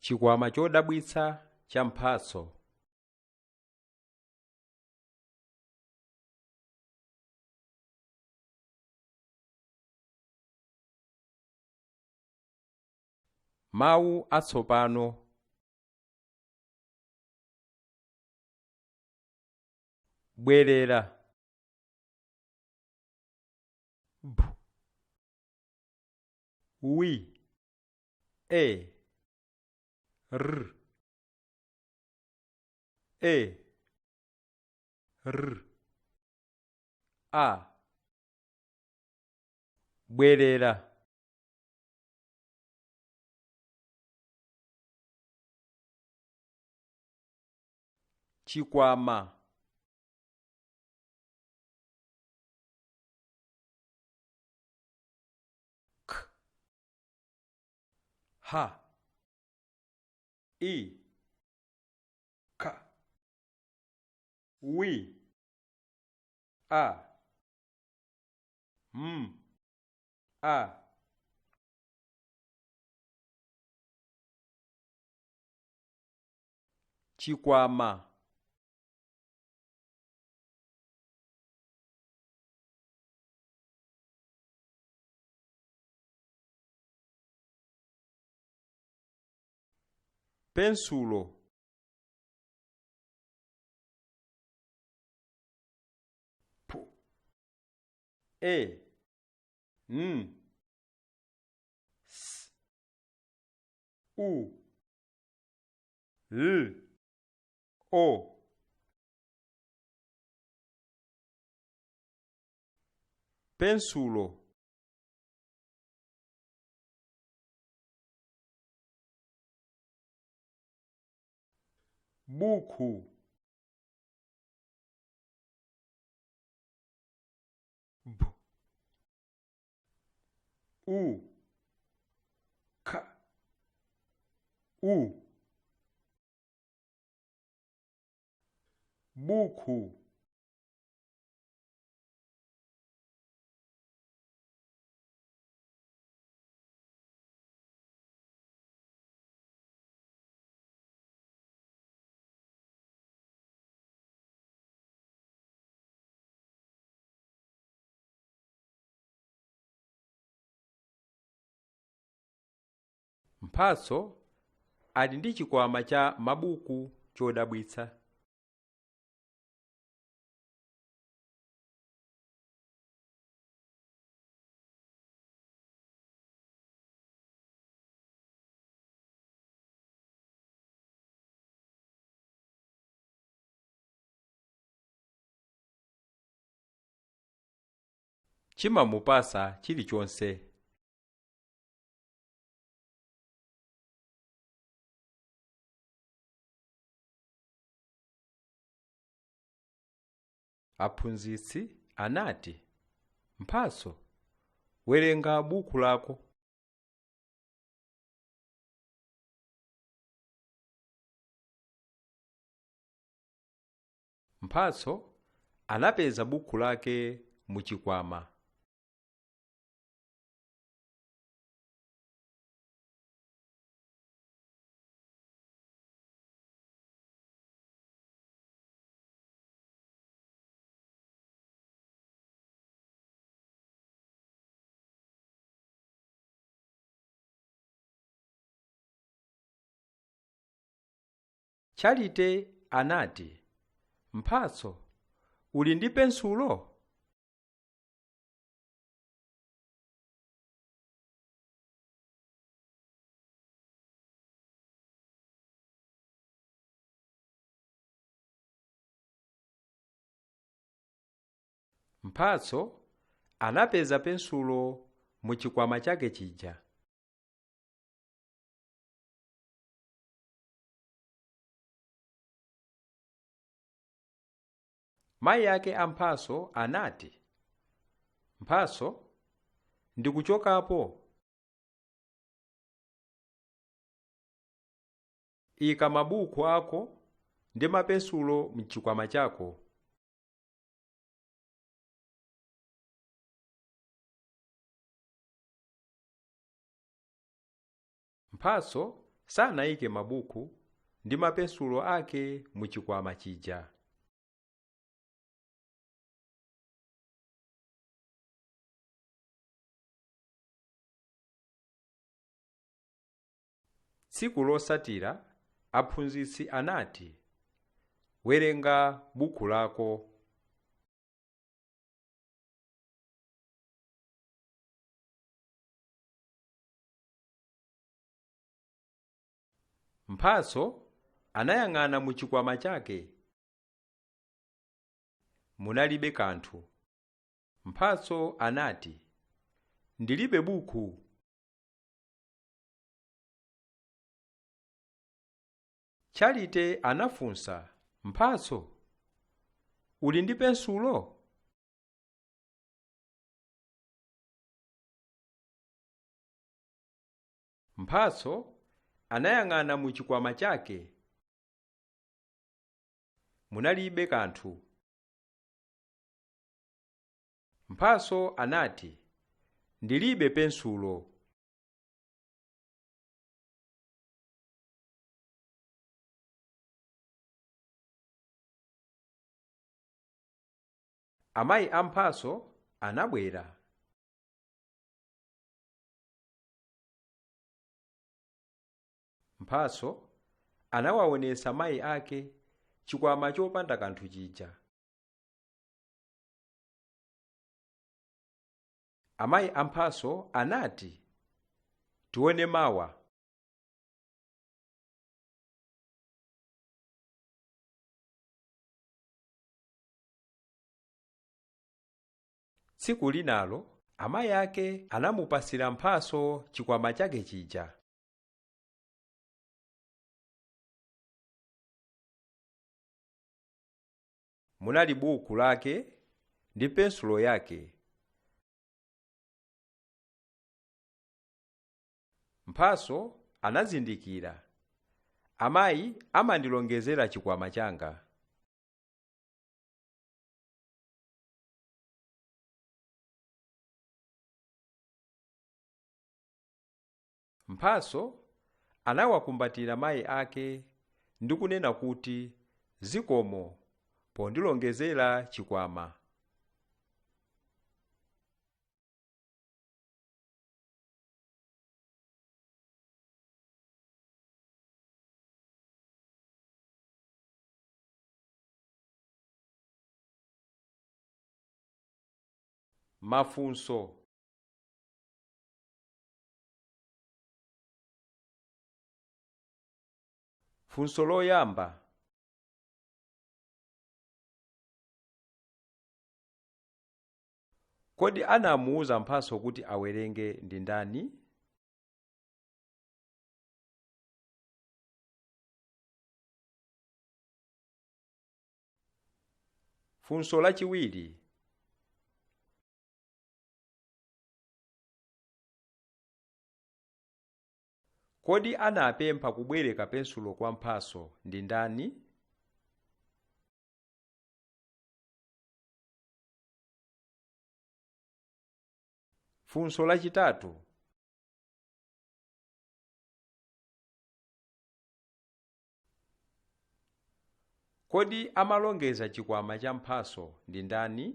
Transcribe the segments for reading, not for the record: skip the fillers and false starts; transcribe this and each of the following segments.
Chikwama chodabwitsa cha mphatso. Mawu atsopano. Bwerera. B W E R E R A. Bwerera. Chikwama. K H I K W A M A. Chikwama. Pensulo. P E N S U L O. Pensulo. Buku. B U K U. Buku. Mphatso ali ndi chikwama cha mabuku chodabwitsa. Chimamupasa chilichonse. Aphunzitsi anati, Mphatso, werenga buku lako. Mphatso anapeza buku lake muchikwama. Charity anati, Mphatso, uli ndi pensulo? Mphatso anapeza pensulo muchikwama chake chija. Mayi ake a Mphatso anati, Mphatso, ndikuchokapo. Ika mabuku ako ndi mapensulo mchikwama chako. Mphatso sanayike mabuku ndi mapensulo ake muchikwama chija. Tsiku losatira aphunzitsi anati, "Werenga buku lako." Mphatso anayang'ana muchikwama chake. Munalibe kanthu. Mphatso anati, "Ndilibe buku." Charity anafunsa, "Mphatso, uli ndi pensulo?" Mphatso anayang'ana muchikwama chake. Munalibe kanthu. Mphatso anati, "Ndilibe pensulo." Amayi a Mphatso anabwera. Mphatso anawaonetsa mayi ake chikwama chopanda kanthu chija. Amayi a Mphatso anati, "Tione mawa." Tsiku linalo amayi ake anamupasira Mphatso chikwama chake chija. Munali buku lake ndi pensulo yake. Mphatso anazindikira, "Amayi amandilongezera chikwama changa." Mphatso anawakumbatira mayi ake ndi kunena kuti, "Zikomo pondilongezera chikwama." Mafunso. Funso loyamba. Kodi anamuwuza Mphatso kuti awerenge ndi ndani? Funso lachiwiri. Kodi anapempha kubwereka pensulo kwa Mphatso ndi ndani? Funso lachitatu. Kodi amalongeza chikwama cha Mphatso ndi ndani?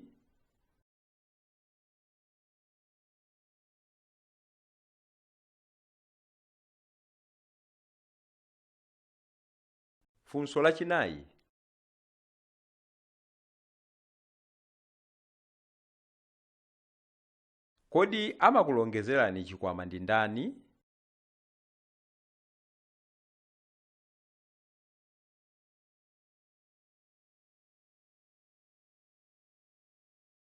Funso lachinayi. Kodi amakulongezerani chikwama ndi ndani?